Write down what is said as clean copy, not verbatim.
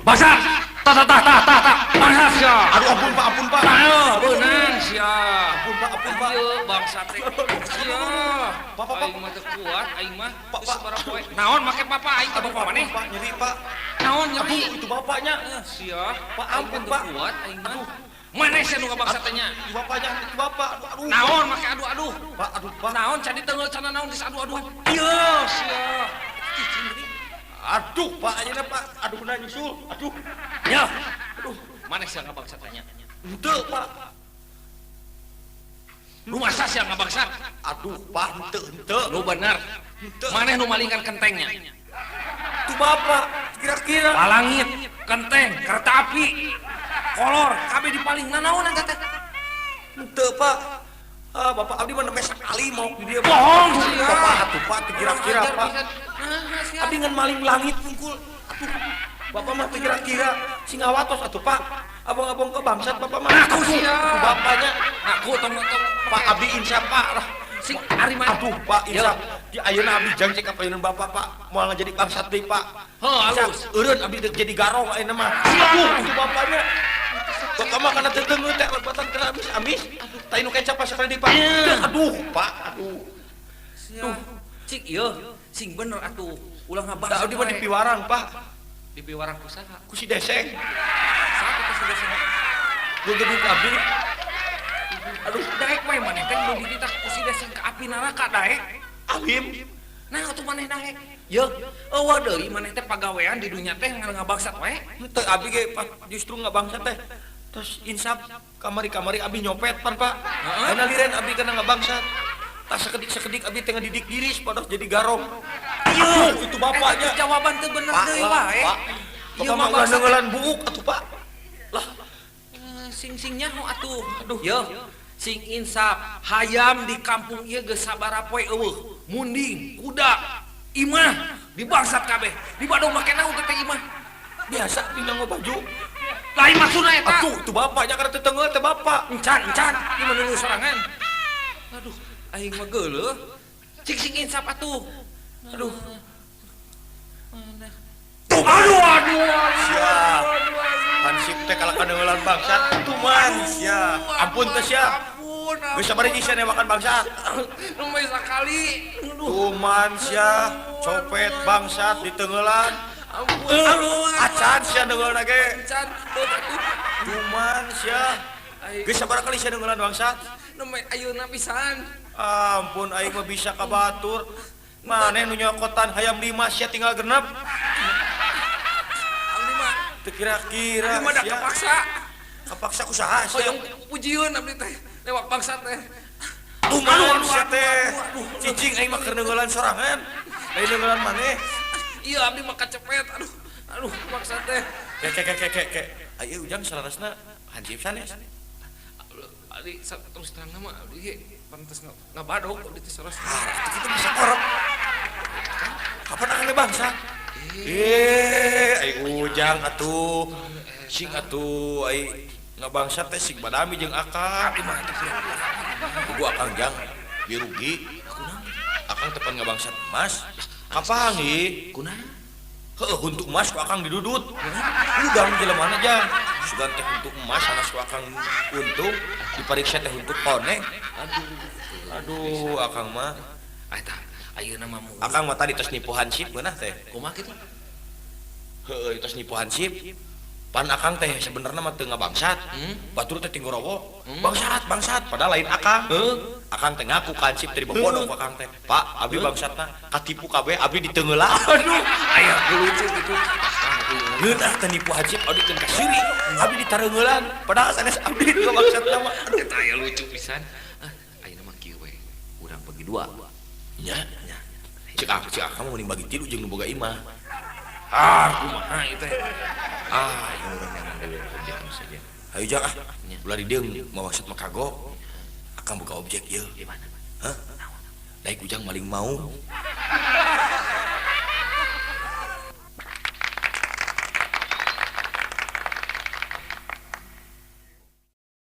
Bangsat. Tah tah tah tah tah tah. Bangsat sia. Aduh, ampun, Pak, ampun, Pak. Tah, beunang sia. Ampun, Pak, ampun, Pak. Ieu bangsat teh. Sia. Pak, Pak, Pak. Aing mah teu kuat, aing mah. Pak, Geus Pak. sabaraha poe. Naon make papa aing teh Aduh, bapak maneh? Pak, nyeri, Pak. Naon nyeri? Aduh, itu bapaknya. Eh, sia. Pak, Aing ampun, mah teu Pak. kuat aing mah. Maneh sia nu ngabangsat teh nya? Itu bapaknya, itu bapak. Aduh, aduh. Naon make adu-adu? Pak, aduh, Pak. Naon candi tengeul cana naon geus adu-aduan. Ieu sia. Cicing geuning. Aduh, Pak, ayeuna, Pak. Aduh, na nyusul. Aduh. Ya. Aduh, maneh sia ngabangsat teh nya? Henteu, Pak. Nu masa sia ngabangsat? Aduh, Pak, henteu, henteu. Nu bener. Henteu. Maneh nu malingkan kentengnya. Itu bapak, kira-kira. Palangit, kenteng, kereta api, kolor, kabeh dipaling nanaonan teh. Henteu, Pak. Ah, bapak abdi mah nembe sakali mau di dia. Bohong sia. Bapak atuh, Pak, teu kira-kira, Ajar Pak. pisan. Nah, sia. Abdi ngan maling langit wungkul. Aduh. Bapak mah teu kira-kira sing awatos atuh, Pak. Abang-abang ke bangsat bapak mah. Ngaku Aduh, sia. itu bapaknya. Ngaku tong tong. Pak, abdi insaf, Pak. Lah. Sing ari mana? Aduh, Pak, insaf. Di ayeuna abdi janji ka payunan bapak, Pak. Moal jadi bangsat deui, Pak. Heuh, halus. Eureun abdi deuk jadi garong ayeuna mah. Aduh, itu bapaknya. Bapak mah kana teu deungeun teh lebatan kana amis-amis. Tah nu kecap pas sakali deui, Pak. Aduh, Pak, aduh. Sia. Cik ieu, sing bener atuh. Ulah ngabangsat. Da abdi mah wae. Dipiwarang, Pak. Dipiwarang ku saha? Ku si Deseng. Saha teh si Deseng? Gegedug abdi. Aduh, daek wae maneh teh nu dititah ku si Deseng ka api neraka daek. Alim. Nah, atuh maneh daek. Yeuh, eueuh deui maneh teh pagawean di dunya teh ngan ngabangsat wae. Henteu, abdi ge Pak, justru ngabangsat teh. Terus insaf kamari-kamari abdi nyopet pan, Pak. Heeh. Ayeuna liren abdi kana ngabangsat. Tah sakedik-sakedik abdi teh ngadidik diri supados jadi garong. Ieu, Aduh, itu bapaknya. Eta jawaban teu bener Pak, deui lah, wae. Pak. Ieu Bapak mah mah ulah bangsat. neunggeulan buuk atuh, Pak. Lah, Eh, sing-sing nyaho atuh. Aduh, yeuh. Sing insaf, hayam di kampung ieu geus sabaraha poe eueuh. Munding, kuda, imah dibangsat kabeh. Dibadong make naon teh imah? Biasa abdi nganggo baju. Lain maksudna eta. Atuh, itu bapaknya kana teu teungeul teh bapak. Encan, encan, ieu mah nunggu sorangan. Aduh, aing mah geuleuh. Cik sing insaf atuh. Aduh. Mana? Aduh, aduh, aduh. Siap. Aduh, aduh. Hansip teh kalah kaneungeulan bangsat. Tuman sia. Ampun teh sia. Ampun, Geus sabaraha sia newakan bangsat. Nu sakali. Aduh. Tuman sia, copet bangsat diteunggeulan. Ampun. Aduh, Acan sia neunggeulan ge. Acan. Aduh. Tuman sia. Aing Geus sabaraha kali sia neunggeulan bangsat? Nu ayeuna pisan. Ampun, aing mah bisa ka batur. Maneh nu nyokotan hayam lima sia tinggal genep. Abdi mah Teu kira-kira abdi mah da sia. kapaksa. Kapaksa ku saha sia? Hoyong pujieun abdi teh lewat bangsat teh. Tuman Aduh, sia aduh, teh. aduh, aduh. Cicing aing mah keur neunggeulan sorangan. Lain neunggeulan maneh. Iya, abdi mah kacepet. Aduh. Aduh, bangsat teh. Ke ke ke ke ke ke. Ayo ujang salarasna hansip sanes. Abdi terus terang mah abdi ge pantes ngabadog abdi teh saras. Ah, itu bisa korek. Kapan akan bangsat? Eh, ai ujang atuh. Sing atuh ai ngabangsat teh sing badami jeung akang. Abdi mah teu kira-kira. Kudu akang jang birugi. Akang tepan ngabangsat emas. Kapanggih? Kunaon? Heuh, huntu emas ku akang didudut. Udang jelemana jang. Sugan teh huntu emas sanes ku akang untung, dipariksa teh huntu koneng. Aduh. Aduh, akang mah. Eta ayeuna mah mu. Akang mah tadi tos nipu hansip ngeunah teh. Kumaha kitu? Heueuh, tos nipu hansip. Pan akang teh sebenarnya mah teu ngabangsat. Batur teh tinggorowo. Bangsat, bangsat, padahal lain akang. Heuh. Akang teh ngaku ka hansip teh dibobodo ku akang teh. Pak, abdi bangsatna katipu kabeh, abdi diteungeula. Aduh, aya lucu gitu. Ngeunah teh nipu hansip, abdi teu kasiri. Abdi ditareungeulan, padahal sanes abdi nu bangsatna mah. Aduh. Eta aya lucu pisan. Ah, ayeuna mah kieu we. Urang bagi dua. Nya, Nya. cek akang mah mending bagi tilu jeung nu boga imah. Ah, kumaha ieu teh? Ah, ieu urang yang deui objek nu saja. Ayo jang ah. Nya. Ulah di dieu mau maksud mah kagok. Akang buka objek ieu. Di mana? Hah? Daik ujang maling mau.